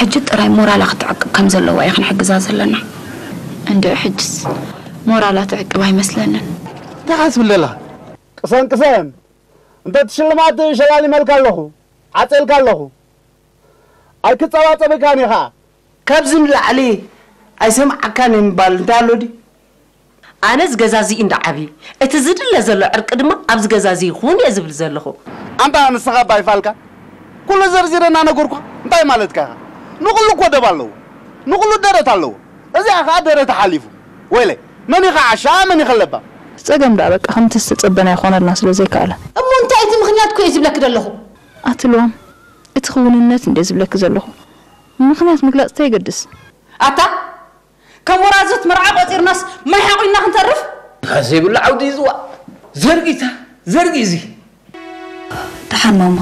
ሕጂ ጥራይ ሞራላ ክትዕቅብ ከም ዘለዋ እዩ ክንሕግዛ ዘለና። እንድዒ ሕጅስ ሞራላ ትዕቅብ ኣይመስለንን። እንታይ ሓስብ ኣለኻ? ቅሰን ቅሰን። እንተ እቲ ሽልማት ሸላሊመልካ ኣለኹ፣ ዓጼልካ ኣለኹ። ኣይክጸባጸበካን እየ ኸኣ። ካብዚ ንላዕሊ ኣይሰምዓካን እየ ምባል እንታይ ኣሎ ድዩ? ኣነ ዝገዛዚ እንዳ ዓብዪ፣ እቲ ዝድለ ዘሎ ዕርቂ ድማ ኣብዚ ገዛዚ ይኹን እየ ዝብል ዘለኹ። ኣንታ ንስኻ ባይፋልካ ኩሉ ዘርዚረ እናነገርኩኻ እንታይ ማለትካ ኢኻ? ንኹሉ እኮ ደብ ኣለዎ፣ ንኹሉ ደረት ኣለዎ። እዚኣ ኸኣ ደረት ሓሊፉ። ወይለይ፣ መን ኢኻ ዓሻ፣ መን ኢኻ ለባም? ጸገም ደኣ በቃ ከምቲ ዝተጸበናዮ ክኾነልና ስለ ዘይከኣለ። እሞ እንታይ እቲ ምኽንያት እኮ እየ ዝብለኪ ዘለኹ። ኣቲ ልዋም፣ እቲ ክውንነት እንደ ዝብለኪ ዘለኹ። ምኽንያት ምግላጽ እንታይ ይገድስ? ኣታ ከም ወራዘት መርዓ ቆጺርናስ ማይ ሓቑና ክንተርፍ? ዘይብሉ ዓውዲ ይዝዋ። ዘርጊታ፣ ዘርጊ እዚ። ደሓን ማማ፣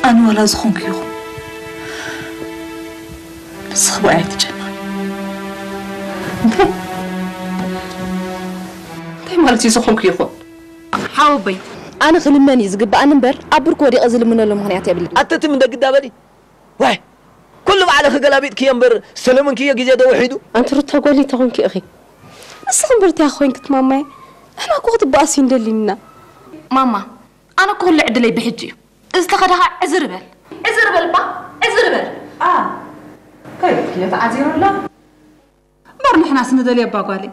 ኣነ ዋላ ዝኾንኩ ይኹን ንስኺ ብኣይ ኣይትጨነቒ። እንታይ? እንታይ ማለት እዩ ዝኾንኩ ይኹን? ሓወቦይ፣ ኣነ ክልመን እዩ ዝግብኣኒ እምበር ኣብ ብርኩ ወዲቐ ዝልምነሉ ምኽንያት የብለይን። ኣተትም እንደ ግዳ በሊ። ዋይ፣ ኩሉ ባዕልኺ ገላቢጥክዮ እምበር ዝተለመንክዮ ግዜ ዶ ውሒዱ? ኣንቲ ሩታ ጓለይ እንታይ ኮንኪ ኢኺ? ንስኺ እምበር እንታይ ኮንኪ ማማየ? ንሕና እኮ ክትበኣስ እዩ እንደልዩና። ማማ፣ ኣነ እኮ ኩሉ ዕድለይ ብሕጂ እዩ። እዚ ተኸዳኻ ዕዝር በል። ዕዝር በል እባ፣ ዕዝር በል። ኣ፣ እንታይ ኢልክዮ ተዓዚሩ ኣሎ? እምበር ንሕናስ ንደልዮ እባ ጓለይ።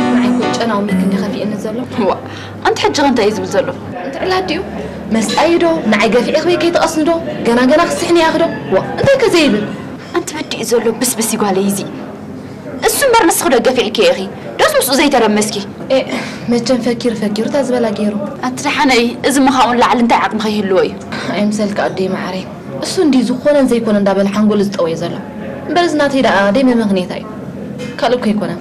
ንዓይ እኮ ጨናዊ ሚክ እንዲ ከፊእኒ ዘሎ። ዋ፣ ኣንቲ ሕጂ ከ እንታይ እዩ ዝብል ዘሎ? ኣንቲ ዕላል ድዩ? መስጣ እዩ ዶ? ንዓይ ገፊዕኺ ወይ ከይትቐስኒ ዶ? ገና ገና ክስሕኒ እያኺ ዶ? ዋ፣ እንታይ ከ ዘይብል? ኣንቲ በዲኡ ዘሎ ብስብስ እዩ ጓለይ እዚ። እሱ እምበር ንስኺ ዶ ገፊዕኪ ኢኺ? ዶስ ምስኡ ዘይተረመስኪ? ኤ፣ መቸም ፈኪሩ ፈኪሩ እታ ዝበላ ገይሩ። ኣቲ ደሓነይ፣ እዚ ምኻኡ ንላዕሊ እንታይ ዓቕሚ ከይህልዎ እዩ? ኣይምሰልካ ኣደይ መዓረይ። እሱ እንዲ ዝኾነን ዘይኮነ እንዳበለ ሓንጎሉ ዝጠወየ ዘሎ። እምበር እዚ ናተይ ደኣ ደይ መመኽኔታ እዩ። ካልእ እኮ ኣይኮነን።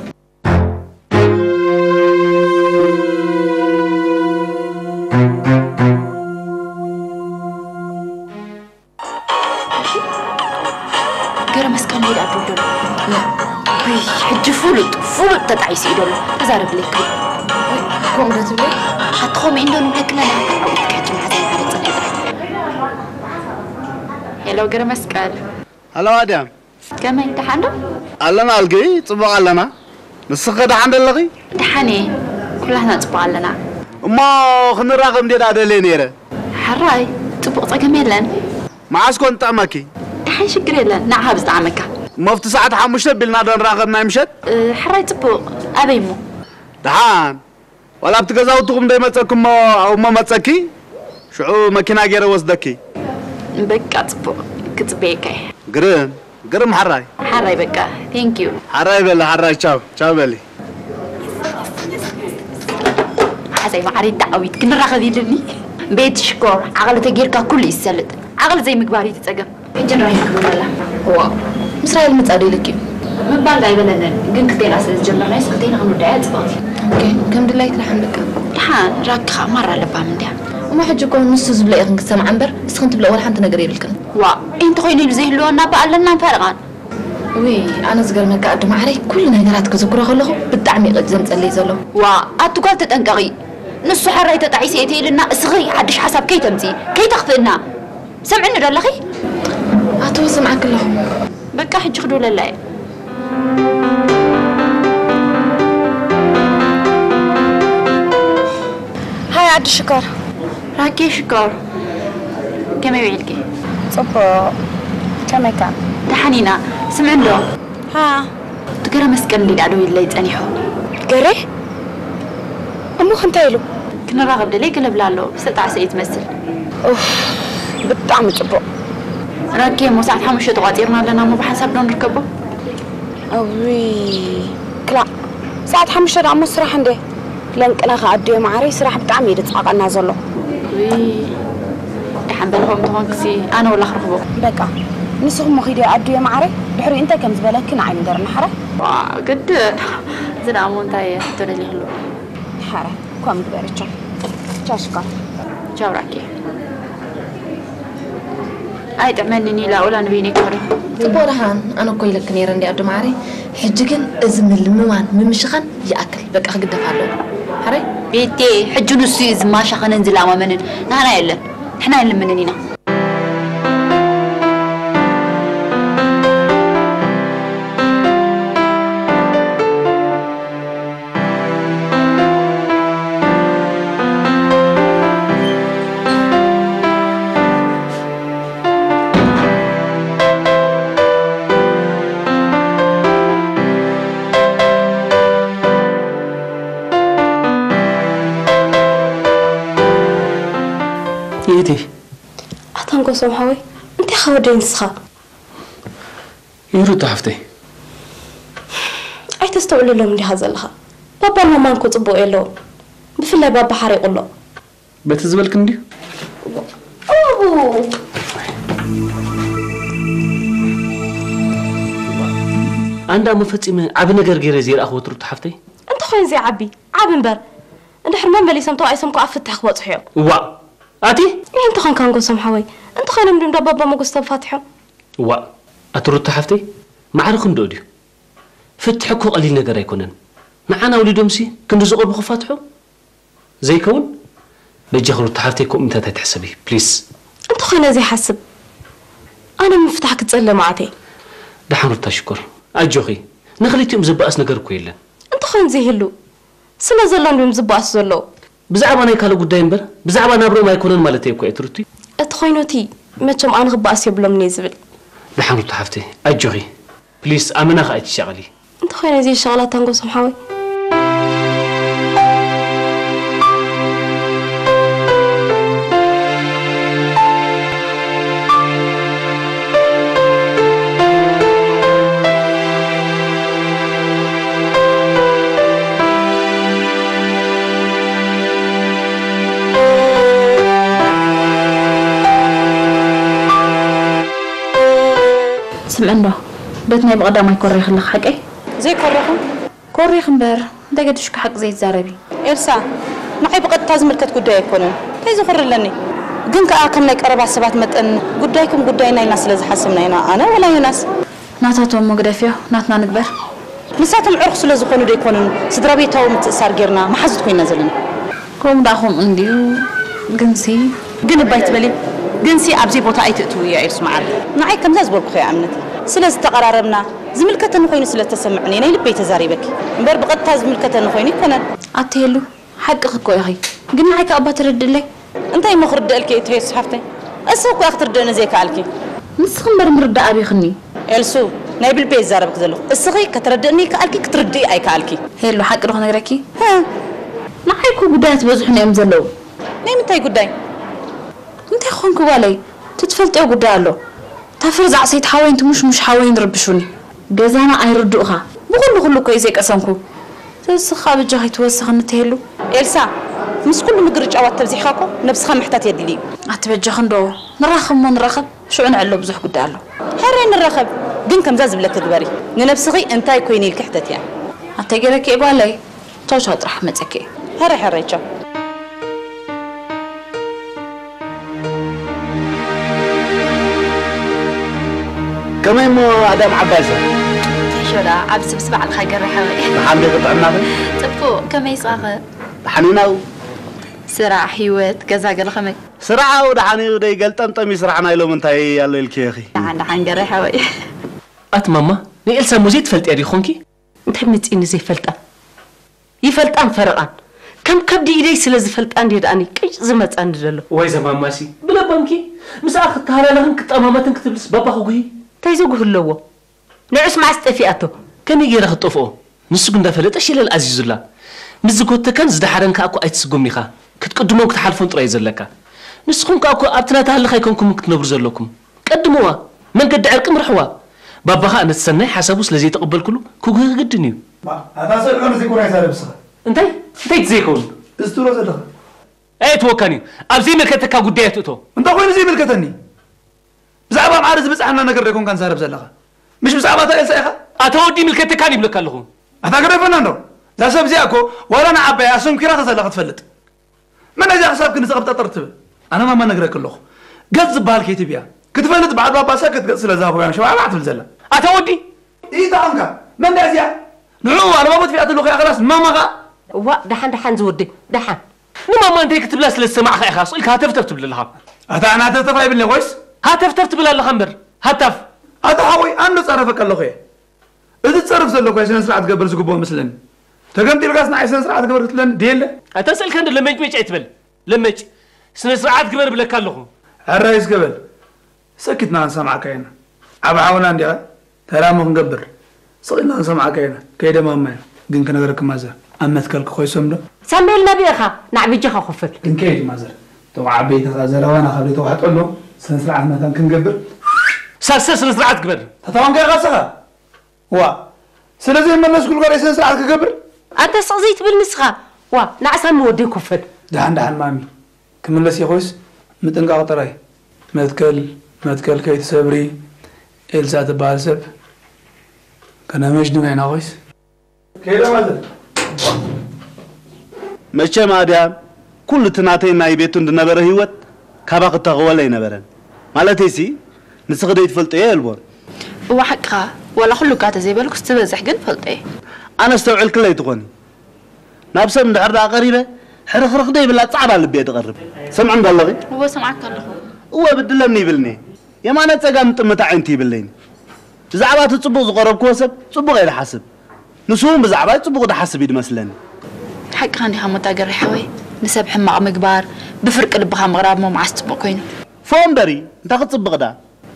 ገረ መስቀል መሄድ ኣዱ ኣሎ። ወይ፣ ሕጂ ፍሉጥ፣ ፍሉጥ ተጣዒሱ እዩ ዘሎ። ተዛረብለይ ክብል። ወይ፣ ከምኡ ዶ ትብለይ? ኣቲ ከምኡ እንዶ ንብለክና ኢና። ዓዊትካ ሕጂ መሓዛ ይሓረጽ ጥራይ። ሄሎ፣ ገረ መስቀል። ሃሎ፣ ኣድያም። ከመይ፣ ደሓን ዶ? ኣለና ኣልገይ፣ ጽቡቕ ኣለና። ንስኺ ደሓን ደለኺ? ደሓን እየ። ኩላትና ጽቡቕ ኣለና። እሞ ክንራኸብ እንዴ ደኣ ደልየ ነይረ። ሕራይ፣ ጽቡቕ ጸገም የለን። መዓስ ኮን ዝጥዕመኪ? ደሓን ሽግር የለን፣ ንዓኻ ብዝጠዓመካ። እሞ ኣብቲ ሰዓት ሓሙሽተ ቢልና ዶ ንራኸብ ናይ ምሸት? እ፣ ሕራይ ጽቡቕ። ኣበይ እሞ? ደሓን። ዋላ ኣብቲ ገዛውትኹም ዶ ይመጸኪ እሞ ኣብኡ እሞ መጸኪ? ሽዑ መኪና ገይረ ወስደኪ። በቃ ጽቡቕ። ክጽበየካ እየ። ግርም፣ ግርም ሓራይ። ሓራይ በቃ። Thank you። ሓራይ በሊ፣ ሓራይ ቻው፣ ቻው በሊ። ሓዘይ ማዕረይ ተዓዊት ክንራኸብ ኢሉኒ። ቤት ሽኮር፣ ዓቕሊ ተጌርካ ኩሉ ይሰልጥ። ዓቕሊ ዘይምግባር እዩ እቲ ጸገም። ሕጂ ንራሄል ክብል ኣላ። ዋው፣ ምስ ራሄል ምጻእ ዶ ኢልኪ? ምባል ዶ ኣይበለንን፣ ግን ክልቴና ስለ ዝጀመርናዮ፣ ክልቴና ክንውድኣያ ጽብቕቲ። ኦኬ፣ ከም ድላይኪ ደሓን በቃ። ደሓን፣ ራኪ ኸኣ ማራ ለባም እንድያ። እሞ ሕጂ እኮ ንሱ ዝብሎ ኢኽን ክትሰምዓ እምበር፣ እስኽን ትብሎ ወላ ሓንቲ ነገር የብልክን። ዋእ፣ እንተኾይኑ ኢሉ ዘይህልወና እባ ኣለናን ፈረቓን። ውይ፣ ኣነ ዝገርመካ ኣዱ ማዕረይ፣ ኩሉ ነገራት ክዝክሮ ከለኹ ብጣዕሚ እዩ ቂጭ ዘምጸለይ ዘሎ። ዋእ፣ ኣቲ ጓል ተጠንቀቒ። ንሱ ሕራይ ተጣዒሰ እየ ተይልና፣ እስኺ ሓድሽ ሓሳብ ከይተምጽኢ፣ ከይተኽፍእና። ሰምዕኒ ዶ ኣለኺ? ኣቶ፣ ሰምዓኪ ኣለኹ። በቃ፣ ሕጂ ክድውለላ እየ። ሃይ፣ ኣዲ ሽኮር። ራኬ ሽኮር፣ ከመይ ውዒልኪ? ጽቡቕ። ከመይካ? ደሓን ኢና። ስምዒ እንዶ። ሃ። እቲ ገረ መስቀል እንዲዳ ደው ኢለይ ጸኒሑ። ገሬ? እሞ እንታይ ኢሉ? ክንራኸብ ደለየ ገለ ብላ ኣሎ። ዝተጣዕሰ እዩ ትመስል። ኡፍ፣ ብጣዕሚ ጽቡቕ። ራኬ፣ እሞ ሰዓት ሓሙሽተ ተቋጺርና ኣለና እሞ ብሓንሳብ ዶ ንርከቦ? እውይ፣ ክላእ፣ ሰዓት ሓሙሽተ ደኣ እሞ ስራሕ እንዴ? ለንቅና ከኣ ኣዱየ መዓረይ፣ ስራሕ ብጣዕሚ እዩ ድጻቐና ዘሎ። ውይ፣ ደሓን በል ከምኡ ተኾንክሲ፣ ኣነ ወላ ክረኽቦ። በቃ፣ ንስኹም ሞ ኺዱ ኣዱየ መዓረይ፣ ድሕሪኡ እንታይ ከም ዝበለኪ ንዓይ ንገርኒ፣ ሓራይ? ዋ፣ ግድ፣ እዚ ደኣ እሞ እንታይ ሕቶ ደሊኽሉ? ሓራይ፣ ከምኡ ግበሪ፣ ቻው። ቻው፣ ሽኮር። ቻው፣ ራኬ። ኣይጥዕመንን ኢላ ኦላ ንበይነይ ክኸዶ። ጽቡቕ ደሓን፣ ኣነ እኮ ኢለክ ነይረ እንዲ ኣዶ ማዕረይ። ሕጂ ግን እዚ ምልምማን ምምሽኻን ይኣክል፣ በቃ ክግደፍ ኣለዎ። ሕራይ? ቤቴ፣ ሕጂ ንሱ እዩ ዝማሻኸንን ዝለማመንን፣ ንሕና የለን። ንሕና ኣይንልምንን ኢና። ይእቲ ኣታ ንጎሶም ሓወይ፣ እንታይ ኻ ወደይ ንስኻ? ይሩታ ሓፍተይ። ኣይተስተውዕለሎም እንዲኻ ዘለኻ። ባባን ማማን እኮ ጽቡቕ የለዎም። ብፍላይ ባባ ሓሪቑ ኣሎ። በቲ ዝበልክን ድዩ? ኦቡ። ኣንዳ መፈጺመ ዓቢ ነገር ገይረ ዘይረኣኽዎ ትሩታ ሓፍተይ? እንተኾይኑ ዘይዓቢ፣ ዓቢ እምበር። እንድሕር መመሊሶም ተባኢሶም ከኣ ኣብ ፍትሒ ክበጽሑ እዮም። እዋእ! ኣቲ? ይህ እንተኾንካ ንጎሶም ሓወይ፣ እንተኾይኖም ድም ዳባ ኣባ መጎስ ተፋትሖም? እዋእ! ኣቲ ሩታ ሓፍተይ፣ ማዕርኽን ዶ ድዩ? ፍትሒ እኮ ቀሊል ነገር ኣይኮነን። ንዓና ኣውሊዶምሲ ክንዲ ዝቐርቡ ክፋትሑ ዘይከውን? በጃኺ ሩታ ሓፍተይ፣ ከምኡታት ኣይትሕሰቢ፣ ፕሊስ። እንተኾይነ ዘይሓስብ፣ ኣነ ምፍታሕ ክጸለ መዓተይ። ደሓን ሩታ ሽኮር፣ ኣጆኺ። ንኽልቲኦም ዘባእስ ነገር እኮ የለን። እንተኾይኑ ዘይህሉ፣ ስለ ዘሎን ድም ዝበኣሱ ዘለዉ። ብዛዕባ ናይ ካልእ ጉዳይ እምበር፣ ብዛዕባ ናብርኦም ኣይኮነን ማለተይ እኮ እየ ትሩቲ። እቲ ኾይኑ እቲ፣ መቸም ኣነ ክበኣስ የብሎምን እየ ዝብል። ደሓን ሩታ ሓፍተይ፣ ኣጆኺ። ፕሊስ፣ ኣመና ኸኣ ኣይትሻቐሊ። እንተኾይነ እዚ ሸቕላ ታንጎሶም ሓወይ። ስምዕንዶ፣ በት ናይ ብቐዳማይ ኮሬኽልኽ ሓቀይ? ዘይኮረኹ? ኮሬኽ እምበር፣ እንታይ ገድሽኪ ሓቂ ዘይትዛረቢ? ኤልሳ፣ ንዓይ ብቐጥታ ዝምልከት ጉዳይ ኣይኮነን። እንታይ ዝኹሪ ኣለኒ? ግን ከኣ ከም ናይ ቀረባ ሰባት መጠን ጉዳይኩም ጉዳይና ኢልና ስለ ዝሓሰብና ኢና፣ ኣነ ወላ ዮናስ። ናታቶም እሞ ግደፍዮ፣ ናትና ንግበር። ንሳቶም ዕሩኽ ስለ ዝኾኑ ዶ ኣይኮኑን ስድራ ቤታዊ ምትእሳር ጌርና መሓዙት ኮይና ዘለና? ከምኡ ደኣ ከምኡ እንድዩ፣ ግንሲ። ግን እባ ኣይትበሊ፣ ግንሲ ኣብዚ ቦታ ኣይትእትውያ ኤልሱ መዓረይ። ንዓይ ከምዛ ዝበልኩኺ እያ እምነተይ። ስለ ዝተቐራረብና፣ ዝምልከተኒ ኮይኑ ስለ ዝተሰምዐኒ ናይ ልበይ ተዛሪበኪ። እምበር ብቐጥታ ዝምልከተኒ ኮይኑ ኣይኮነን። ኣቲ ሄሉ፣ ሓቅኺ እኮ ኢኺ። ግን ንዓይ ከኣ እባ ተረድእለይ። እንታይ እሞ ክርድአልኪ እየ ትሄሱ ሓፍተይ? እስኺ እኮ ኢኺ ክትርድእኒ ዘይከኣልኪ። ንስኺ እምበር ምርዳእ ኣቢኽኒ። ኤልሱ፣ ናይ ብልበይ ይዛረብኪ ዘለኹ። እስኺ ከተረድእኒ ይከኣልኪ፣ ክትርድኢ ኣይከኣልኪ። ሄሉ፣ ሓቂ ዶ ክነግረኪ? ሀ? ንዓይ እኮ ጉዳያት በዝሑኒ እዮም ዘለዉ። ናይ ምንታይ ጉዳይ? እንታይ ኾንኩ ጓለይ? ትትፈልጥዮ ጉዳይ ኣሎ። እታ ፍርዛዕ ሰይቲ ሓወይን ትሙሽሙሽ ሓወይን ርብሹኒ። ገዛና ኣይርድኡኻ። ብኹሉ ኩሉ እኮ እዩ ዘይቀሰንኩ። ስለዚ ንስኻ በጃኺ ትወስኽኒ ትሄሉ። ኤልሳ፣ ምስ ኩሉ ምግርጫዋት ተብዚሕካ እኮ ነብስኻ ምሕታት የድሊ እዩ። ኣቲ በጃኺ እንዶ ንራኸብ እሞ ንራኸብ። ሽዑ ንዕሎ ብዙሕ ጉዳይ ኣሎ። ሕራይ ንራኸብ። ግን ከምዛ ዝብለኪ ግበሪ። ንነብስኺ እንታይ ኮይነ ኢልኪ ሕተትያ። ኣተይ ገይረኪ እየ ጓለይ። ቻው ቻው ጥራሕ መጸኪ። ሕራይ ሕራይ ቻው። ከመይ እሞ ኣዳም ዓባይ ሰብ? ትሕሾ ደኣ ዓብ ስብስ ባዕልኻ ገረ ሓወይ። ደሓን ዲኺ ጥዕናኺ? ጽቡቕ፣ ከመይ ስቓኸ? ደሓን ኢና። ስራሕ፣ ህይወት፣ ገዛ ገለ ከመይ? ስራሕ ኣው ደሓን እዩ ደይ ገልጠምጠም እዩ ስራሕና ኢሎም እንታይ ኣሎ ኢልኪ ኢኺ? ደሓን ደሓን ገረ ሓወይ። ኣቲ ማማ፣ ንኤልሳ እሞ ዘይትፈልጥያ ዲኺ ኾንኪ? እንታይ መጺእኒ ዘይፈልጣ? ይፈልጣን ፈረቓን። ከም ከብዲ ኢደይ ስለ ዝፈልጣ እንድየ ደኣኒ ቅጭ ዝመጻኒ ዘሎ። ዋይ ዘማማሲ፣ ብለባምኪ ምስኣ ክትተሃላለኽን ክትጠማመትን ክትብልስ ባባኺ ጉሂ። እንታይ ዘጉሂ ኣለዎ? ንዑስ መዓስ ጠፊኣቶ? ከመይ ገይረ ክትጠፍኦ? ንሱ ግን እንዳፈለጠ ሸለል ኣዚዙላ። ምስ ዝጎተካን ዝደሓረን ከኣ እኮ ኣይትስጎም ኢኻ። ክትቅድሞን ክትሓልፎን ጥራይ እዩ ዘለካ። ንስኹም ከኣ እኮ ኣብቲ ናታ ህልኽ ኣይኮንኩምን ክትነብሩ ዘለኩም። ቀድምዋ፣ መንገዲ ዕርቂ ምርሕዋ። ባባ ኸኣ ነቲ ሰናይ ሓሳቡ ስለ ዘይተቐበልኩሉ ክጉሂ ግድን እዩ። ባ-፣ ኣታ ሰብ ዑን እዚ ቁራይ ዛረብ ስኻ። እንታይ? እንታይ እቲ ዘይከውን? እዚ ትብሎ ዘለኻ? ኣየትወካን እዩ። ኣብ ዘይምልከተካ ጉዳይ ኣትእቶ። እንታይ ኮይኑ ዘይምልከተኒ? ብዛዕባ ኣምሓሩ ዝበጽሓና ነገር ዶ ኣይኮንካን ዛረብ ዘለኻ? ምሽ ብዛዕባ እታ ኤልሳ ኢኻ? ኣታ ወዲ ይምልከተካን ይብለካ ኣለኹ። ኣታ ገደፈና እንዶ። እዛ ሰብ እዚኣ እኮ ዋላ ንዓባይ ኣሰንኪራ ተዘላ ክትፈልጥ። መን እዚኣ ክሳብ ክንዲ ዘቐብጣጥር ትብል? ኣነ ማማ ነግረኪ ኣለኹ። ገጽ ዝበሃል ከይትብያ። ክትፈልጥ በዓል ባባሳ ክትገጽ ስለ ዝሃብኩ እያ ሸባዕባዕ ትብል ዘላ። ኣታ ወዲ! ኢጣዕምካ! መን ድያ እዚኣ? ንዕኡ ኣልባቦ ትፊኣትሉ ከኣ ኸላስ ንማማ ኸኣ? እዋ፣ ደሓን፣ ደሓን ዝወደይ፣ ደሓን። ንማማ እንታይ ክትብላ ስለ ዝሰማዕኻ ኢኻ ስቕ ኢልካ ሃተፍተፍ ትብል ዘለኻ? ኣታ ኣነ ሃተፍተፍ ኣይብልን'የ ኮይስ? ሃተፍተፍ ትብል ኣለኻ እምበር፣ ሃታፍ። ኣታ ሓወይ፣ ኣነ ዶ ጸረፈካ ኣለኹ እየ? እቲ ትጸርፍ ዘለኹ እየ ስነ ስርዓት ትገብር ዝግብኦ መስለኒ። ተገምጢልካስ ንዓይ ስነ ስርዓት ግበር ክትብለኒ ድየለ? ኣታ ስቕ ኢልካ እንዶ ለመጭመጭ ኣይትበል። ለመጭ፣ ስነ ስርዓት ግበር እብለካ ኣለኹ። ሕራይ እስከ በል። ሰኪትና ክንሰምዓካ ኢና። ዓቢ ሓውና እንዲኻ፣ ተራ እሞ ክንገብር። ስቕ ኢልና ክንሰምዓካ ኢና። ከይደ ማማ እያ። ግን ክነግረኪ ማዘር፣ ኣብ መትከል ክኾይሶም ዶ? ሳሙኤል ናበይ ኢኻ? ናዕ ብጃኻ ኮፍ በል። ክንከይድ ማዘር። እቶም ዓበይቲ ከኣ ዘረባና ካብ ዘይተዋሕጠሎም ስነ ስርዓት መታን ክንገብር። ሳሰ ስነ ስርዓት ግበር። ተታዋንካ ኢኻ ንስኻ? ዋ፣ ስለዚ መለስኩልካ ርእሰን ስርዓት ክገብር? ኣንተ ስቕ ዘይትብል ንስኻ? ዋ፣ ንዓ ሳሚ ወደይ ኮፍ በል። ደሓን ደሓን ማሚ፣ ክምለስ እየ ኮይስ ምጥንቃቕ ጥራይ። መትከል መትከል ከይትሰብሪ። ኤልሳ ትበሃል ሰብ ከነመጅድና ኢና ኮይስ። ከይደ ማለት። መቸም ኣድያም፣ ኩሉ እቲ ናተይን ናይ ቤቱን ዝነበረ ህይወት ካባኺ እተኸወለ ኣይነበረን። ማለተይሲ፣ ንስኺ ዘይትፈልጥዮ የልቦን። እወ ሓቅኻ፣ ዋላ ኩሉ እካ ተዘይበልኩስ ትበዝሕ ግን እፈልጦ እየ። ኣነ ኣስተውዒልክለይ ትኾኒ። ናብ ሰብ እንድሕር ደኣ ቀሪበ፣ ሕርኽርኽ ዘይብላ ጻዕዳ ልቢ እየ ዝቐርብ። ሰምዒ እንዶ ኣለኺ? እወ ሰምዓካ ኣለኹ። እወ ብድለኒ ይብልኒ። የማነ ጸጋም ጥምት ኣዒንቲ ይብለይኒ። ብዛዕባ እቲ ጽቡቕ ዝቐረብክዎ ሰብ ጽቡቕ እየ ዝሓስብ። ንሱ እውን ብዛዕባይ ጽቡቕ ዝሓስብ እዩ ዝመስለኒ። ሓቅኻ እንዲኻ እሞ እታ ገሬ ሓወይ፣ ንሰብ ሕማቕ ምግባር፣ ብፍርቂ ልብኻ ምቕራብ እሞ መዓስ ጽቡቕ ኮይኑ? ፎእ እምበሪ፣ እንታይ ክጽብቕ ደኣ?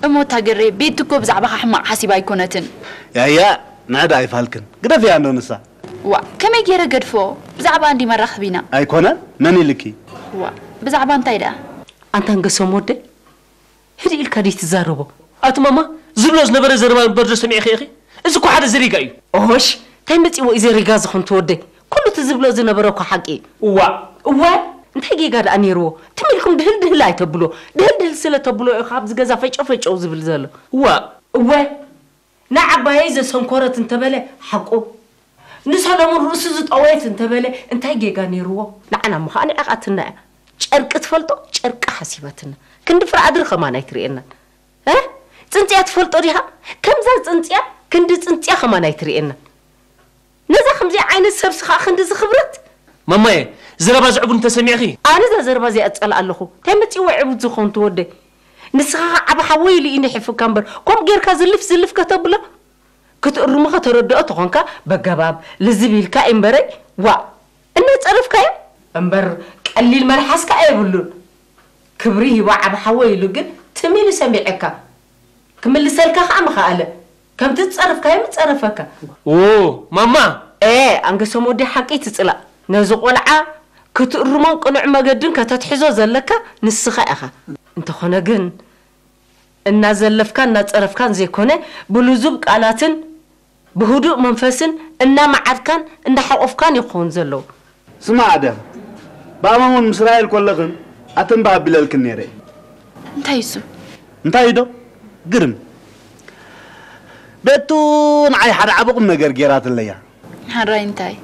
እሞ እታ ገሬ፣ ቤቲ እኮ ብዛዕባኻ ሕማቕ ሓሲባ ኣይኮነትን። ያያ፣ ንዕዳ ኣይፋልክን። ግደፍያ እንዶ ንሳ። ዋእ፣ ከመይ ገይረ ገድፎ? ብዛዕባ እንዲ መራኽቢና። ኣይኮነን፣ መን ኢልኪ? ዋእ፣ ብዛዕባ እንታይ ደኣ? ኣንታ ኣንገሶም ወደይ፣ ህድእ ኢልካ ድዩ ትዛረቦ? ኣቲ ማማ፣ ዝብሎ ዝነበረ ዘረባ እምበር ዶ ሰሚዕኺ ኢኺ? እዚ እኮ ሓደ ዘሪጋ እዩ። ኦሽ፣ እንታይ መጺዎ እዩ ዘሪጋ ዝኾን ትወደይ? ኩሉ እቲ ዝብሎ ዝነበረ እኮ ሓቂ እዩ። እዋእ። እወ፣ እንታይ ጌጋ ደኣ ነይርዎ? ትም ኢልኩም ድህል ድህል ኣይተብሎ። ድህል ድህል ስለ ተብሎ እዩ ካብዚ ገዛ ፈጨው ፈጨው ዝብል ዘሎ። እዋእ። እወ፣ ንዓባየይ ዘሰንኮረት እንተበለ ሓቁ። ንሰሎሙን ርእሱ ዝጠወየት እንተበለ እንታይ ጌጋ ነይርዎ? ንዓና እሞ ኸኣ ንዒቓትና እያ። ጨርቂ ትፈልጦ ጨርቂ ሓሲባትና። ክንዲ ፍርኣድሪ ኸማን ኣይትርእየናን። እ? ጽንጽያ ትፈልጦ ዲኻ? ከምዛ ጽንጽያ ክንዲ ጽንጽያ ኸማን ኣይትርእየናን። ነዛ ከምዚኣ ዓይነት ሰብሲ ኸኣ ክንድዚ ክብረት? ማማየ፣ ዘረባ ዘዕቡድ እንተሰሚዕኺ? ኣነ እዛ ዘረባ እዚኣ እጸልኣ ኣለኹ። እንታይ መጺእዎ ዕቡድ ዝኾን ትወደይ? ንስኻ ኸኣ ዓቢ ሓወይ ኢሉ እዩ ንሒፉካ እምበር፣ ከምኡ ጌርካ ዝልፍ ዝልፍ ከተብሎ? ክትእርሞ ከተረድኦ ተኾንካ በገባብ ልዝብ ኢልካ እምበረይ ዋእ እናጸረፍካዮ እምበር ቀሊል መልሓስ ከኣ የብሉን። ክብሪ ሂባ ዓቢ ሓወይ ኢሉ ግን ትም ኢሉ ሰሚዐካ። ክምልሰልካ ከኣ ምኸኣለ። ከምቲ ዝጸረፍካዮ ምጸረፈካ። ዎ ማማ! ኤ ኣንገሶም ወዲ ሓቂ ትጽላእ። ነዚ ቆልዓ ክትእርሞን ቅኑዕ መገድን ከተትሕዞ ዘለካ ንስኻ ኢኻ። እንተኾነ ግን እናዘለፍካን እናጸረፍካን ዘይኮነ፣ ብልዙብ ቃላትን ብህዱእ መንፈስን እናመዓድካን እንዳሓቖፍካን እዩ ክኸውን ዘለዎ። ስማዕ ኣደ፣ ብኣማን እውን ምስ ራሄል ኮለኽን ኣተንባ ኣቢለልክን ነይረ። እንታይ እሱ? እንታይ ዶ? ግርም። ቤቱ ንዓይ ሓደ ዓቢ ቁም ነገር ገይራትለያ። ሓራይ እንታይ?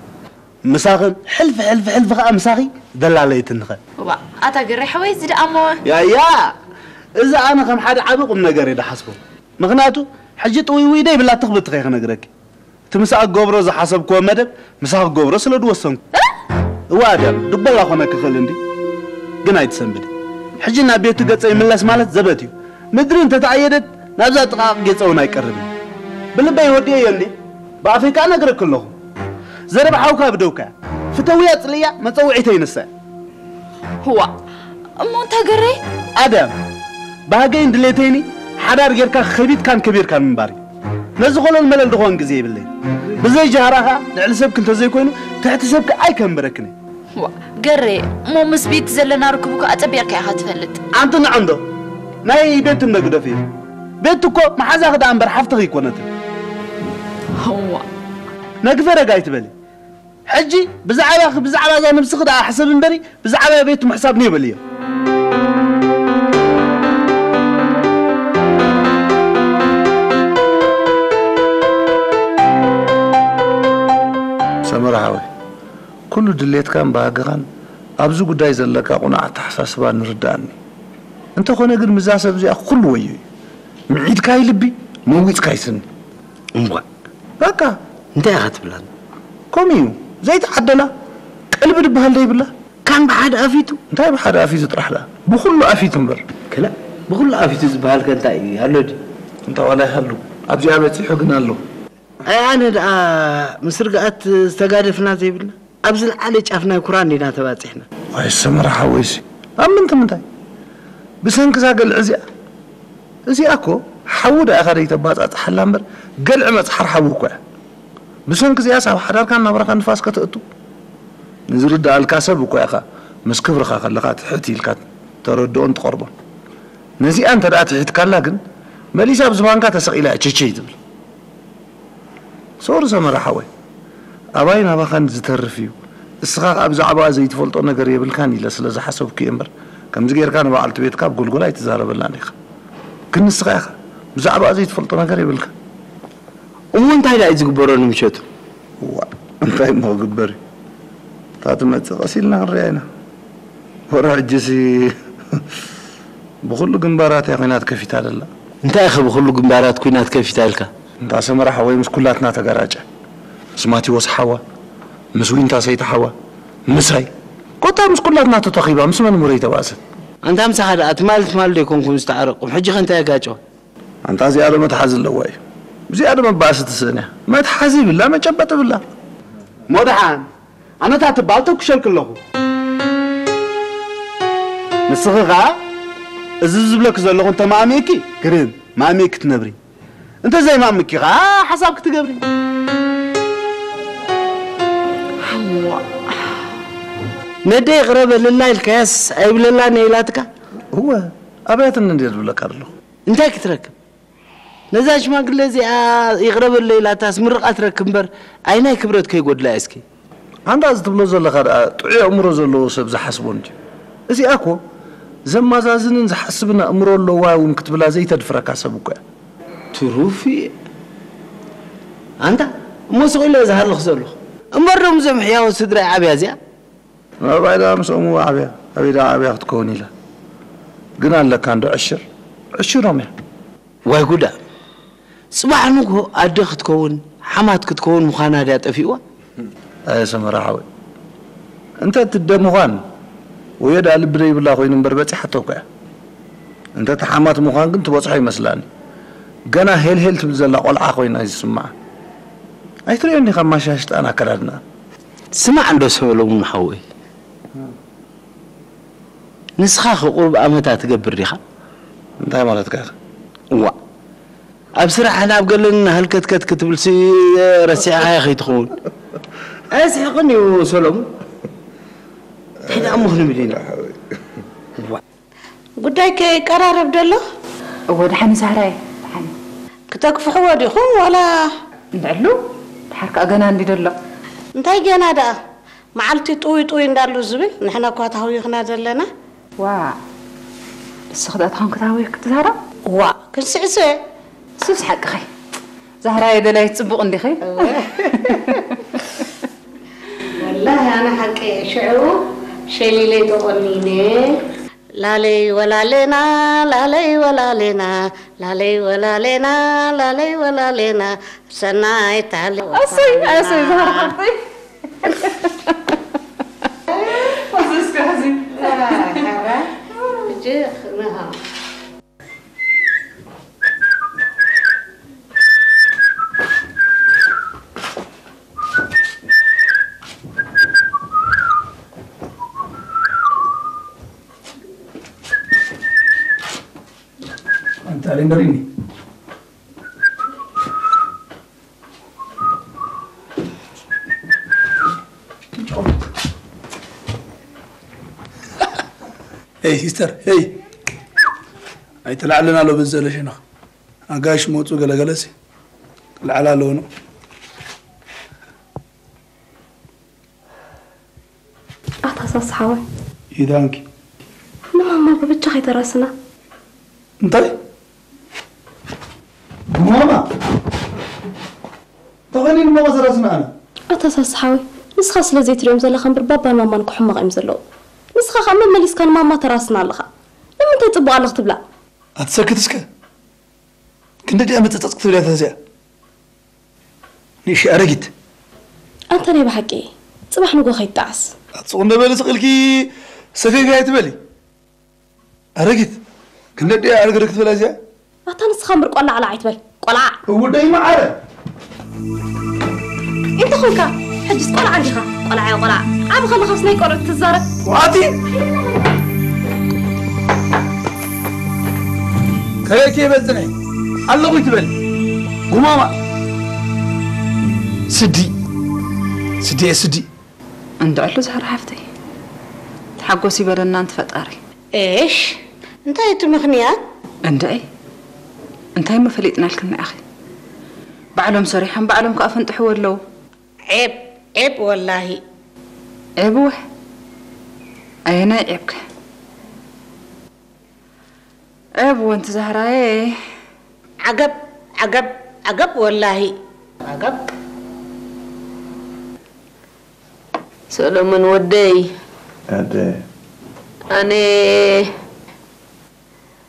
ምሳኽን ሕልፊ ሕልፊ ሕልፊ ኸኣ ምሳኺ ደላለይትንኸ። እዋ፣ ኣታ ገሬ ሓወይ እዚ ደኣ እሞ። ያያ፣ እዚ ኣነ ከም ሓደ ዓቢ ቁም ነገር እየ ዝሓስቦ። ምኽንያቱ ሕጂ ጥውይውይ ደይብላ ትኽብትኸ ክነግረኪ። እቲ ምሳኣ ክገብሮ ዝሓሰብክዎ መደብ ምሳኺ ክገብሮ ስለ ዝወሰንኩ። እዋ ኣድያም፣ ድቦላ ኮነ ክኽእል እንዲ። ግን ኣይትሰንብዲ። ሕጂ ናብ ቤቱ ገጸ ይምለስ ማለት ዘበት እዩ። ምድሪ እንተተኣየደት ናብዛ ጥቓቕ ገጸ እውን ኣይቀርብን። ብልበይ ወዲኤዮ እንዲ። ብኣፈይ ከኣ ነግረኪ ኣለኹ። ዘረባ ሓውካ ብደውካ እያ። ፍተውያ ጽልእያ መጸውዒተይ ንሳ እያ። ህዋ እሞ እንታይ ገረይ? ኣድያም፣ ባህገይን ድሌተይኒ ሓዳር ጌርካ ኸቢድካን ከቢርካን ምንባር እዩ። ነዚ ኾለል መለል ዝኾን ግዜ የብለይን። ብዘይ ጃህራ ኸኣ ልዕሊ ሰብኪ እንተዘይኮይኑ ትሕቲ ሰብኪ ኣይከንብረክን እየ። ዋ ገሬ እሞ ምስ ቤቲ ዘለና ርክብኩ ኣጸቢቕካ ኢኻ ትፈልጥ። ኣንቲ ንዕንዶ ናይ ቤቲ እንዶ ግደፍዮ። ቤቲ እኮ መሓዛኺ ደኣ እምበር ሓፍትኺ ኣይኮነትን። ህዋ ነግፈ ረጋ ኣይትበሊ። ሕጂ ብዛዕባኺ ብዛዕባ እዛ ነብስኺ ደኣ ሕሰቢ እምበሪ ብዛዕባ ቤቲ ምሕሳብ ኔው በልዮ። ሰመረ ሓወይ፣ ኩሉ ድሌትካን ባህግኻን ኣብዚ ጉዳይ ዘለካ ቁኑዕ ኣተሓሳስባ ንርድኣኒ። እንተኾነ ግን ምስዛ ሰብ እዚኣ ኩሉ ወዮ እዩ። ምዒድካይ ልቢ፣ መዊፅካይ ስኒ። እምቧ። በቃ። እንታይ ኢኻ ትብላኒ? ከምኡ እዩ። ዘይተዓደላ ቀልቢ ድበሃል ደይብላ። ካን ብሓደ ኣፊቱ? እንታይ ብሓደ ኣፊቱ ጥራሕ ደኣ? ብኹሉ ኣፊቱ እምበር። ክላ፣ ብኹሉ ኣፊቱ ዝበሃል ከ እንታይ እዩ? ኣሎ ድዩ? እንተ ዋላ ይሃሉ፣ ኣብዚኣ በጺሑ ግን ኣሎ። ኣይ፣ ኣነ ደኣ ምስ ርግኣት ዝተጋደፍና ዘይብልና፣ ኣብ ዝለዓለ ጫፍ ናይ ኩራ እንዲና ተባጺሕና። ኣይ፣ ሰመረ ሓወይሲ፣ ኣብ ምንታይ ምንታይ? ብሰንኪ እዛ ገልዒ እዚኣ? እዚኣ እኮ ሓዊ ደኣ ኢኻ ደይተባጻጽሓላ እምበር፣ ገልዒ መጽሓር ሓዊ እኮ እያ። ብሰንኪ እዚኣስ ኣብ ሓዳርካን ናብራኻን ንፋስ ከተእቱ? ንዝርድኣልካ ሰብ እኮ ኢኻ ምስ ክብርኻ ከለኻ ትሕት ኢልካ ተረድኦን ትቐርቦን። ነዚኣ እንተ ደኣ ትሒትካላ ግን፣ መሊሳ ኣብ ዝባንካ ተሰቒላ እያ ቸቸይ ትብል። ሶሪ ሰመረ ሓወይ፣ ኣባይን ኣባኻን ዝተርፍ እዩ። እስኻ ከኣ ብዛዕባኣ ዘይትፈልጦ ነገር የብልካን ኢለ ስለ ዝሓሰብኩ እየ እምበር፣ ከምዚ ጌርካ ንበዓልቲ ቤትካ ኣብ ጎልጎል ኣይትዛረበላን ኢኻ። ግን ንስኻ ኢኻ ብዛዕባኣ ዘይትፈልጦ ነገር የብልካን። እሞ እንታይ ደኣ እዩ ዝግበሮ ንምሸቱ? እዋ፣ እንታይ እሞ ክግበር እዩ? እታ ትመጽእ ቀስ ኢልና ክንሪኣ ኢና። ወረ ሕጂሲ ብኹሉ ግንባራት እያ ኲናት ከፊታ ዘላ። እንታይ ኢኸ ብኹሉ ግንባራት ኲናት ከፊታ ኢልካ? እንታ ሰመረ ሓወይ ምስ ኩላትና ተጋራጨ። ምስ ማቴዎስ ሓዋ፣ ምስ ዊንታ ሰይቲ ሓዋ፣ ምሳይ። ኮታ ምስ ኩላትና ተተኺባ ምስ መን እምበር ኣይተባእሰት? ኣንታ ምሳኻ ደኣ ትማሊ ትማሊ ዶ ኣይኮንኩም ዝተዓረቕኩም? ሕጂ ከ እንታይ የጋጨወ? ኣንታ እዚኣ ዶ መትሓዚ ኣለዋ እዩ? እዚኣ ዶ መባእሲ ትስእን እያ? መትሓዚ ይብላ፣ መጨበጢ ይብላ። እሞ ደሓን፣ ኣነ እታ ትበሃል ተኩሸልኪ ኣለኹ። ንስኺ ኸኣ እዚ ዝብለኪ ዘለኹ እንተማእሚእኪ ግርም፣ ማእሚእኪ ትነብሪ። እንተ ዘይማእሚእኪ ኸኣ ሓሳብኪ ትገብሪ። ነደይ ይቕረ በልላ ኢልካያስ ኣይብለላን እየ ኢላትካ? እወ፣ ኣብያትኒ እንድየ ዝብለካ ዘለኹ። እንታይ ክትረክብ? ነዛ ሽማግለ እዚኣ ይቕረ በለይ ኢላታስ ምርቓ ትረክብ እምበር፣ ኣይ ናይ ክብረት ከይጎድላ እያ እስኪ። ኣንታ እዚ ትብሎ ዘለኻ ደኣ ጥዑይ ኣእምሮ ዘለዎ ሰብ ዝሓስቦ እንጂ። እዚኣ እኮ ዘማዛዝንን ዝሓስብን ኣእምሮ ኣለዋ እውን ክትብላ ዘይተድፍረካ ሰብ እኮ እያ። ትሩፍ እየ። ኣንታ እሞ ስቕ ኢለ እየ ዝሃልኽ ዘለኹ። እምበር ዶ ምስዞም ሕያዎት ስድራይ ዓብያ እዚኣ? ምዕባይ ደኣ ምስኦም እዋ ዓብያ፣ ኣበይ ደኣ ዓብያ ክትከውን ኢላ። ግን ኣለካ እንዶ ዕሽር፣ ዕሽሮም እያ። ዋይ ጉዳ! ጽባሕ ንግሆ ኣደ ክትከውን፣ ሓማት ክትከውን ምዃና ድያ ጠፊእዋ? ኣየ ሰመረ ሓወይ፣ እንተ ትደ ምዃን ወዮ ደኣ ልቢ ደይብላ ኮይኑ እምበር በጺሓቶ እኮ እያ። እንተ ተሓማት ምዃን ግን ትበጽሖ ይመስላኒ። ገና ሄልሄል ትብል ዘላ ቆልዓ ኮይና እዩ ዝስምዓ። ኣይትርእዮን ዲኻ ማሻሽጣን ኣከዳድንኣ? ስማዕ እንዶ ሰሎሙን ሓወይ፣ ንስኻ ከ ቁሩብ ኣመታ ትገብር ዲኻ? እንታይ ማለትካ ኢኻ? እዋእ፣ ኣብ ስራሕን ኣብ ገለንን ሃልከትከት ክትብልሲ ረሲዕኻዮ ከይትኸውን። ኣየስሕቕን እዩ ሰሎሙን። እንታይ ደኣ እሞ ክንብል ኢና? እዋእ። ጉዳይ ከ ይቀራረብ ደሎ? እወ፣ ደሓን እዩ ዛህራየ፣ ደሓን እዩ። ክተግፍሕዎ ዲኹም ዋላ? እንድዕሉ፣ ደሓር ከኣ ገና እንዲ ደሎ። እንታይ ገና ደኣ? መዓልቲ ጥውይ ጥውይ እንዳሉ ዝብል፣ ንሕና እኳ ተሃዊኽና ዘለና። ዋእ፣ ንስኺ ደኣ ተኾንኪ ተሃዊኽኪ ትዛረብ? ዋእ፣ ክንስዕስዕ። እሱስ ሓቅኺ። ዛህራየ ደላይት ጽቡቕ እንዲኺ? እወ። ወላሂ ኣነ ሓቂ እየ። ሽዑ ሸሊለይ ተቖኒነ። ላለይ ወላለና፣ ላለይ ወላለና፣ ላለይ ወላለና፣ ላለይ ወላለና፣ ሰናይ ታሊ ኣሰይ፣ ኣሰይ፣ ዛህራ ሓብተይ። ኣሰይ፣ እስከ ሕዚ። ሕጂ ንሃ። ኣንታ ሪመሪኒ። ሄይ ሲስተር፣ ሄይ። ኣይተላዕልን ኣሎ በዚ ዘሎ ሸነኽ። ኣጋይሽ መጹ ገለገለሲ። ክልዓል ኣለዎ ነው። ኣታ ሳስ ሓወይ። ይዳንኪ። ንማማ ብብቻ ከይተራስና። እንታይ? ንማማ? ተኸኒ ንማማ ዘራስና ኣነ? ኣታ ሳስ ሓወይ፣ ንስኻ ስለ ዘይትሪኦም ዘለኻ እምበር ባባን ማማን እኮ ሕማቕ እዮም ዘለዉ። ንስኻ ኸኣ መመሊስካ ንማማ ተራስና ኣለኻ። ንምንታይ ጽቡቕ ኣለኽ ትብላ? ኣትሰክት እስከ። ክንደዲኣ መጸጸጽ ክትብልያ ተዚኣ? ንእሺ ኣረጊት። ኣንተ ናይ ብሓቂ ጽባሕ ንጎ ከይጣዓስ። ኣጽቕ እንደ በሊ ስቕ ኢልኪ ሰፌፊ ኣይትበሊ። ኣረጊት። ክንደዲኣ ኣረግረግ ክትበላ እዚኣ? ኣታ ንስኻ እምበር ቆላዕ ላዕ ኣይትበል። ቆላዕ። እውደይ መዓረ። እንታይ ኾንካ? ሕጅስ ቆልዓ እንዲኻ። ቆልዓ እየ ቆልዓ። ዓቢ ከለኻስ ናይ ቆልዑት ትዛረብ። ዋቲ ከረኪ ይበዝነ ኣለኹ ይትበል ጉማማ ስዲ ስዲ እየ ስዲ። እንድዕሉ ዛህራ ሓፍተይ፣ ተሓጎስ ይበለና ኣንቲ ፈጣሪ። ኤሽ እንታይ እቲ ምኽንያት? እንድዒ እንታይ እሞ ፈሊጥናልክን ንዓኺ። ባዕሎም ሰሪሖም ባዕሎም ከኣ ፈንጥሕዎ ኣለዉ። ዔብ ዔብ ወላሂ። ዔብ እወ ኣየናይ ዔብከ? ዔብ እወ ኣንቲ ዛህራየ። ዓገብ ዓገብ ዓገብ ወላሂ ዓገብ። ሰሎሞን ወደይ ኣደ ኣነ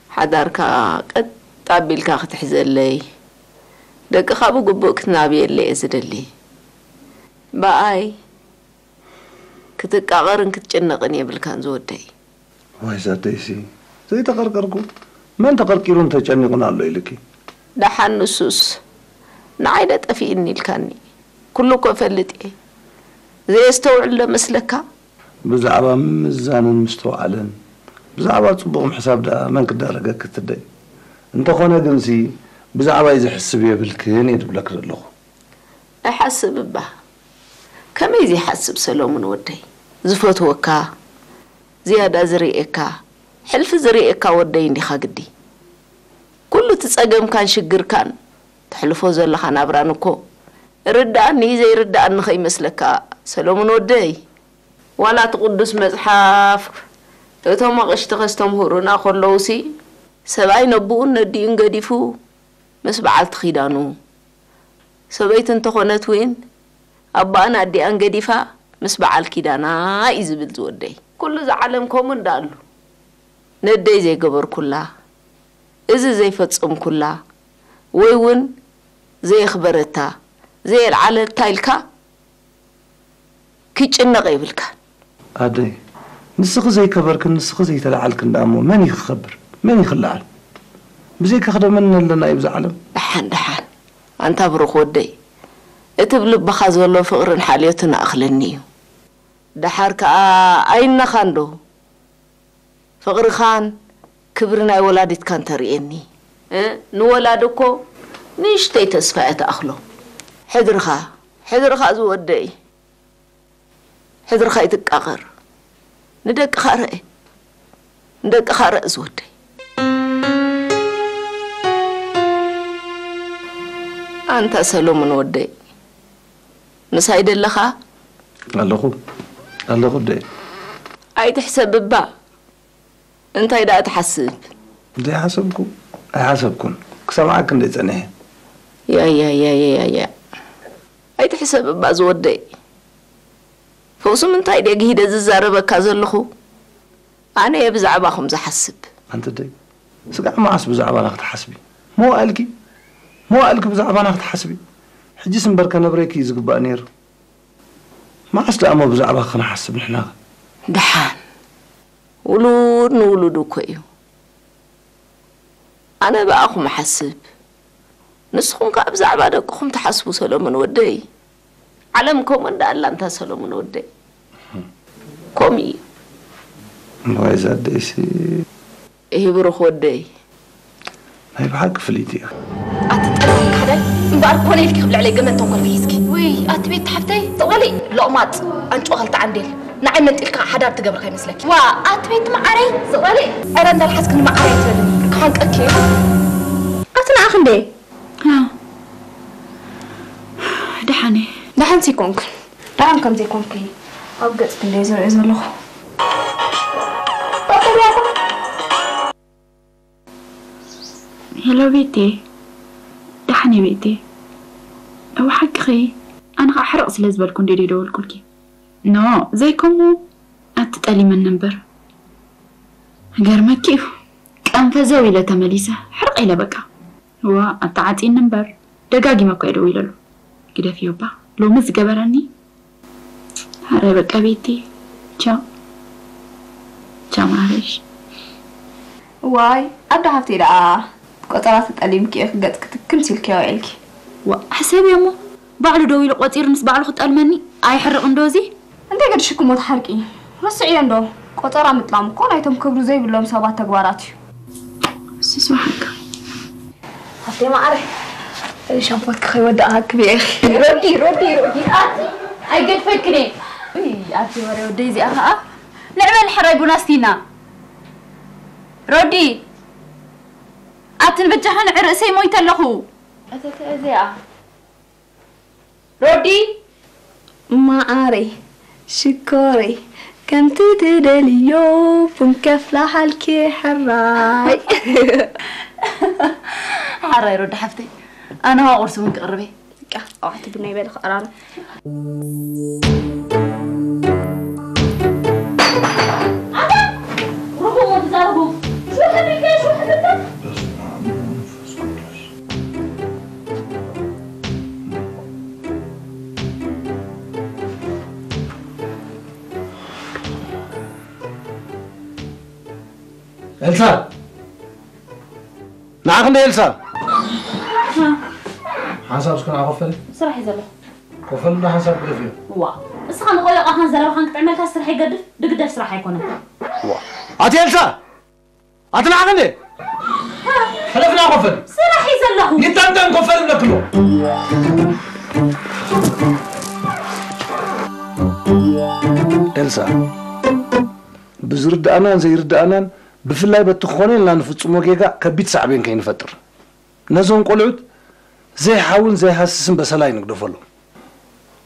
ሓዳርካ ቀጥ ኣቢልካ ክትሕዘለይ ደቅኻ ብግቡእ ክትናብየለይ እየ ዝደሊ። ብኣይ ክትቃቐርን ክትጭነቕን የብልካን ዝወደይ። ዋይ ዛደይሲ ዘይተቐርቀርኩ መን ተቐርቂሩን ተጨኒቑን ኣሎ ኢልኪ። ደሓን ንሱስ ንዓይ ዶ ጠፊእኒ ኢልካኒ። ኩሉ እኮ እፈልጥ እየ። ዘየስተውዕል ዶ መስለካ? ብዛዕባ ምምዛንን ምስትውዓልን ብዛዕባ ጽቡቕ ምሕሳብ ደኣ መን ክዳረገኪ ትደይ። እንተኾነ ግንሲ ብዛዕባይ ዝሕስብ የብልክን እየ ዝብለኪ ዘለኹ። ኣይሓስብ እባ ከመይ ዘይሓስብ ሰሎሙን ወደይ ዝፈትወካ ዝያዳ ዝርእየካ ሕልፊ ዝርእየካ ወደይ እንዲኻ ግዲ ኩሉ እቲ ጸገምካን ሽግርካን ተሕልፎ ዘለኻ ናብራን እኮ ርድኣኒ ዘይርድኣኒ ኸይመስለካ ሰሎሙን ወደይ ዋላ እቲ ቅዱስ መጽሓፍ እቶም ኣቕሽቲ ከስተምህሩና ከለውሲ ሰብኣይ ነብኡን ነዲኡን ገዲፉ ምስ በዓልቲ ኺዳኑ ሰበይቲ እንተኾነት እውን ኣቦኣን ኣዲኣን ገዲፋ ምስ በዓል ኪዳና እዩ ዝብል ዝወደይ። ኩሉ እዚ ዓለም ከምኡ እንዳኣሉ ነደይ ዘይገበርኩላ፣ እዚ ዘይፈጸምኩላ ወይ እውን ዘየኽበረታ፣ ዘየልዓለታ ኢልካ ክትጭነቕ የብልካን። ኣደይ፣ ንስኺ ዘይከበርክን ንስኺ ዘይተለዓልክን ደኣ እሞ መን እዩ ክኸብር? መን እዩ ክለዓል? ብዘይካኺ ዶ መን ኣለና እዩ ብዛ ዓለም? ደሓን ደሓን ኣንታ ብሩኽ ወደይ፣ እቲ ብልብኻ ዘሎ ፍቕርን ሓልዮትን ኣእኽለኒ እዩ። ደሓር ከኣ ኣይነኻን ዶ ፍቕርኻን ክብሪ ናይ ወላዲትካን ተርእየኒ። እ ንወላዲ እኮ ንእሽተይ ተስፋ እያ ትኣኽሎ። ሕድርኻ ሕድርኻ ዝወደይ ሕድርኻ ይትቃቐር። ንደቅኻ ርእ ንደቅኻ ርእ ዝወደይ። ኣንታ ሰሎሙን ወደይ ምሳይ ደለኻ? ኣለኹ ኣለኹ ኣደይ። ኣይትሕሰብ እባ እንታይ ደኣ ትሓስብ? ዘይሓሰብኩ ኣይሓሰብኩን ክሰምዓኪ እንደ ጸኒሐ። ያያያያያያ ኣይትሕሰብ እባ ዝወደይ ፈውሱ ምንታይ ድየ ግሂደ ዝዛረበካ ዘለኹ ኣነ እየ ብዛዕባኹም ዝሓስብ ኣንትደይ ስጋዕ መዓስ ብዛዕባና ክትሓስቢ መዋእልኪ መዋእልኪ ብዛዕባና ክትሓስቢ ሕጂስ እምበር ከነብረኪ እዩ ዝግባእ ነይሩ መዓስ ደኣ እሞ ብዛዕባኺ ክንሓስብ ንሕና ከ ደሓን ውሉድ ንውሉዱ እኮ እዩ ኣነ ብኣኹም እሓስብ ንስኹም ከኣ ብዛዕባ ደቅኹም ትሓስቡ ሰሎሞን ወደይ ዓለም ከምኡ እንዳ ኣላ እንታ ሰሎሞን ወደይ ከምኡ እዩ ዋይ ዛደይሲ እሂ ብሩኽ ወደይ ናይ ብሓቂ ፍልይቲ እያ ኣቲ ጠላም ካሕዳይ እምበኣር ኮነ ኢልኪ ክብልዕለይ ገመድ ተንኮልኪ ሒዝኪ ውይ ኣቲ ቤት ሓፍተይ ትቕበሊ ሎቕማጽ ኣንጭዋ ክልተ ዓንዴል ንዓይ መንጢልካ ሓዳር ትገብርካ ይመስለኪ ዋ ኣቲ ቤት መዓረይ ትቕበሊ ዕረ እንዳልሓዝክኒ መዓረይ ትበልኒ ክሓንቀኪ ኣቲ ንዓኺ እንደ ደሓን እየ ደሓንሲ ይኮንክን ደሓን ከም ዘይኮንኪ ኣብ ገጽኪ እንደ ዝርእዮ ዘለኹ ሄሎ ቤቴ ደሓን እየ ቤቴ እወ ሓቅኺ ኣነ ከዓ ሕርቕ ስለ ዝበልኩ እንደ ደወልኩልኪ ኖ ዘይከምኡ ኣቲ ጠሊመኒ እምበር ገርመኪ እዩ ቀንፈዘው ኢለ ተመሊሰ ሕርቕ ኢለ በቃ እዋ ኣተዓጺኒ እምበር ደጋጊመ እኮ እየ ደዊለሉ። ግደፍዮ እባ ሎሚ ዝገበረኒ። ኣረ በቃ ቤቲ ቻው ቻው ማረሽ። ዋይ ኣደ ሃብተይ ደኣ ቆጸራ ተጠሊምኪ ኢኺ ገጽኪ ትክም ሲልኪ ኣውዒልኪ። ዋ ሕሰብዮ እሞ ባዕሉ ደዊሉ ቆጺሩ ምስ ባዕሉ ክጠልመኒ ኣይሕርቕን ዶ እዚ። እንታይ ገድሽኪ እሞ ትሓርቂ? ረስዕዮ እንዶ ቆጸራ ምጥላም እኮ ናይቶም ክብሪ ዘይብሎም ሰባት ተግባራት እዩ። እሱስ ብሓቂ። ኣፍቴ ማዕረ ሻምፖትኪ ከይወዳእካ ክብኤኺ። ሮዲ ሮዲ ሮዲ ኣቲ ኣይገድፈክን እየ። ውይ ኣቲ ወረ ወደይ እዚኣ ኸዓ ንዕበል ሕራይ ቡና ስቲና። ሮዲ ኣቲ ንበጃኻ ንዕ ርእሰይ ሞይተ ኣለኹ። እተተ እዚኣ ሮዲ ማዓረይ ሽኮረይ ከምቲ ትደልዮ ቡን ከፍላሓልኪ ሕራይ። ሓራይ ሮዲ ሓፍተይ ኣነ ዋ ቁርሲ እውን ክቕርብ እየ። በቃ ኣዋሕቲ ቡና ይበል ክቐራርብ። ርኹም ወዲ ዛረቡ ሽውሕድከ ሽውሕድከ ኤልሳ! ንዓኺ እንደ ኤልሳ! ሓንሳብ እስኪ ንዓ ኮፈሊ። ስራሕ እዩ ዘሎ። ኮፈሊ እንዳ ሓንሳብ ግደፍዮ። ዋ፣ እስኻ ንቆዮቓኻን ዘረባኻን ክጥዕመልካ ስራሕ ይገድፍ፣ ድግደፍ ስራሕ ኣይኮነን። ዋ፣ ኣቲ ኤልሳ! ኣቲ ንዓኺ እንደ! ሕለፍና ኮፈሊ። ስራሕ እዩ ዘለኹ። ይጠንጠን ኮፈሊ ብለክሎ። ኤልሳ፣ ብዝርድኣናን ዘይርድኣናን ብፍላይ በቲ ክኾነ ኢልና ንፍጽሞ ጌጋ ከቢድ ሳዕቤን ከይንፈጥር። ነዞም ቆልዑት ዘይሓውን ዘይሃስስን በሰላ ኣይንግደፈሎም።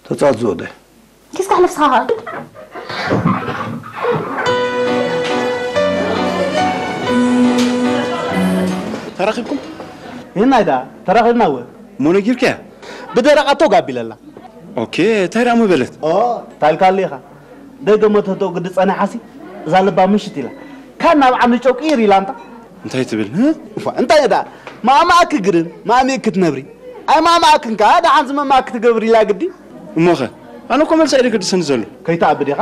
ተጻወት ዝወደይ። ኪስካ ነፍስኻ ኸኣ። ተራኺብኩም? ይህናይ ደኣ ተራኺብና እወ። እሞ ነጊርካያ? ብደረቓ ቶግ ኣቢለላ። ኦኬ፣ እንታይ ደኣ እሞ በለት? ኦ፣ እንታይ ኢልካሉ ኢኻ? ደገ መተቶ ግዲ ጸኒሓሲ እዛ ልባ ምሽት ኢላ። ካን ናብ ዓንዲ ጨው ቅይር ኢላ እንታ። እንታይ ትብል? እፋ እንታይ ደኣ ማእማእኪ ግርም ማእሚእኪ ትነብሪ። ኣይ ማእማእክን ከኣ ደሓን ዝመማእኪ ትገብሪ ኢላ ግዲ። እሞኸ ኣነ እኮ መልሲ ኣይደገድሰኒ ዘሎ። ከይትኣቢ ዲኻ?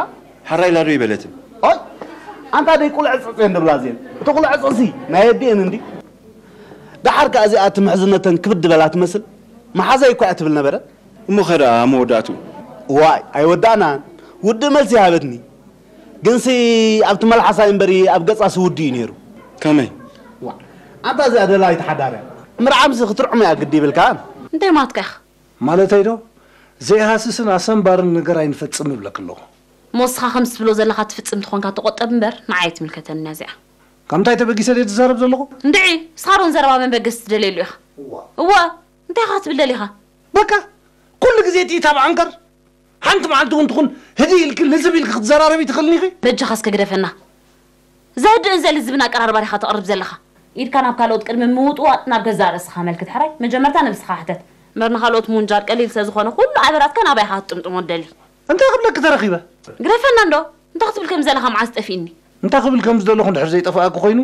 ሓራይ ኢላ ዶ ይበለትን? ኦይ ኣንታ ደይ ቁልዕ ጽጽ እየን ድብላ እዚአን። እቲ ቁልዕ ጽጽሲ ናይ ኣዲአን እንዲ። ደሓር ከኣ እዚኣ እቲ ምሕዝነተን ክብድ በላ ትመስል። መሓዛይ እኮ እያ ትብል ነበረት። እሞ ኸ ደኣ ኣብ መወዳእትኡ? ዋይ ኣይወዳእናን። ውድእ መልሲ ይሃበትኒ። ግንሲ ኣብቲ መልሓሳይ እምበሪ ኣብ ገጻሲ ውድእ እዩ ነይሩ። ከመይ? ዋእ ኣንታ እዚኣ ደላይት ሓዳር እያ። ምርዓምሲ ክትርዕሞ እያ ግዲ ይብልካን። እንታይ ማለትካ ኢኻ? ማለተይ ዶ ዘይሃስስን ኣሰንባርን ነገር ኣይንፈጽም እብለኪ ኣለኹ። እሞ እስኻ ከምዚ ትብሎ ዘለኻ ትፍጽም ተኾንካ ተቖጠብ እምበር ንዓይ ኣይትምልከተንን እያ እዚኣ። ካብ ምንታይ ተበጊሰ ድየ ዝዛረብ ዘለኹ? እንድዒ እስኻ ዶ ንዘረባ መበገሲ ትደልየሉ ኢኻ? እዋ እንታይ ኢኻ ክትብል ደሊኻ? በቃ ኩሉ ግዜ ጥይት ኣብ ዓንከር ሓንቲ መዓልቲ እውን ትኹን ህድእ ኢልኪ ልዝብ ኢልኪ ክትዘራረቢ ትኽእልኒ ኢኺ? በጃኻ እስከ ግደፈና። ዘህድእን ዘልዝብን ኣቀራርባ ዲኻ ተቕርብ ዘለኻ? ኢድካ ናብ ካልኦት ቅድሚ ምውጥዋጥ ናብ ገዛእ ርእስኻ ኣመልክት። ሕራይ መጀመርታ ነብስኻ ሕተት እምበር ንኻልኦት ምውንጃል ቀሊል ስለዝኾነ ኩሉ ዓበራትካ ናባይ ኢኻ ክትጥምጥሞ ትደሊ። እንታይ ክብለኪ ተረኺበ? ግደፈና እንዶ እንታይ ክትብል ከም ዘለኻ መዓስ ጠፊእኒ። እንታይ ክብል ከም ዝደለኹ እንድሕር ዘይጠፍኣኪ ኮይኑ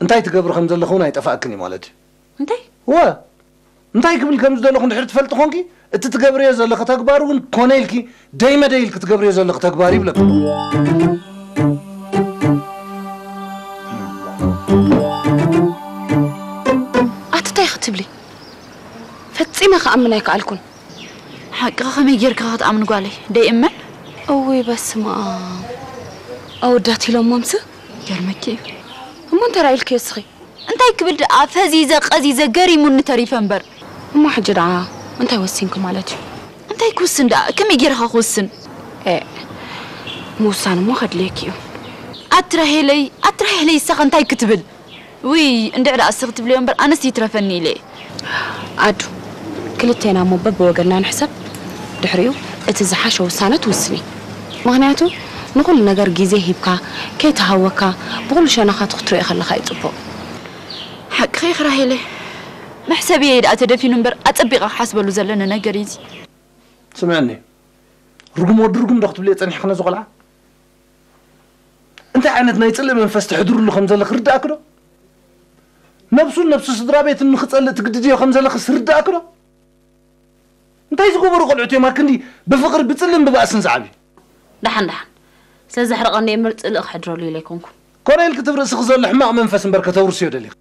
እንታይ ትገብሪ ከም ዘለኺ እውን ኣይጠፍኣክን እዩ ማለት እዩ። እንታይ? እወ እንታይ ክብል ከም ዝደለኹ እንድሕር ትፈልጢ ኾንኪ፣ እቲ ትገብርዮ ዘለኺ ተግባር እውን ኮነ ኢልኪ ደይመደይ ኢልኪ ትገብርዮ ዘለኺ ተግባር እዩ ይብለኪ ኣለኹ። ኣቲ እንታይ ክትብሊ? ፈጺመ ክኣምን ኣይከኣልኩን። ሓቅኺ ከመይ ጌርኪ ክትኣምኒ ጓለይ? ደይእመን? እውይ በስመኣብ። ኣወዳት ኢሎሞምስ? ይገርመኪ እዩ። እሞ እንታይ ራኢልኪ እስኺ? እንታይ ክብል ደኣ ፈዚዘ ቀዚዘ ገሪሙኒ ተሪፈ እምበር። እሞ ሕጂ ደኣ እንታይ ወሲንኪ ማለት እዩ? እንታይ ክውስን ደኣ? ከመይ ጌርኻ ክውስን? ኤእ ምውሳን እሞ ከድልየኪ እዩ። ኣትራሄለይ ኣትራሄለይ እሳኸ እንታይ ክትብል? ውይ እንድዒ ደኣ እስኺ ትብልዮ እምበር ኣነስ ይትረፈኒ ኢለ እየ። ኣዱ ክልቴና እሞ በብወገንና ንሕሰብ ድሕሪኡ እቲ ዝሓሸ ውሳነ ትውስኒ ምኽንያቱ ንኹሉ ነገር ግዜ ሂብካ ከይተሃወካ ብኹሉ ሸነኻቱ ክትሪኦ ከለኻ እዩ ጽቡቕ። ሓቅኺ ኢኺ ራሄለይ መሕሰብየይ ደኣ ተደፊኑ እምበር ኣጸቢቐ ክሓስበሉ ዘለኒ ነገር እዩ እዚ። ስምዕኒ ርጉም ወዲ ርጉም ዶ ክትብልዮ ጸኒሕኺ ነዚ ቆልዓ? እንታይ ዓይነት ናይ ጽልኢ መንፈስ ተሕድርሉ ከም ዘለኺ ይርድኣኪ ዶ? ነብሱን ነብሱ ስድራ ቤትን ንኽጸልእ ትግድድዮ ከም ዘለኽስ ርዳእክ ዶ? እንታይ ዝገበሩ ቆልዑት እዮም ኣክንዲ ብፍቕሪ ብጽልእን ብባእስን ዝዓብዩ? ደሓን ደሓን፣ ስለ ዘሕርቐኒ እምበር ጽልእ ክሕድረሉ ኢለ ኣይኮንኩን። ኮነ ኢልኪ ትብርእስኺ ዘሎ ሕማቕ መንፈስ እምበር ከተውርስዮ ደሊኺ።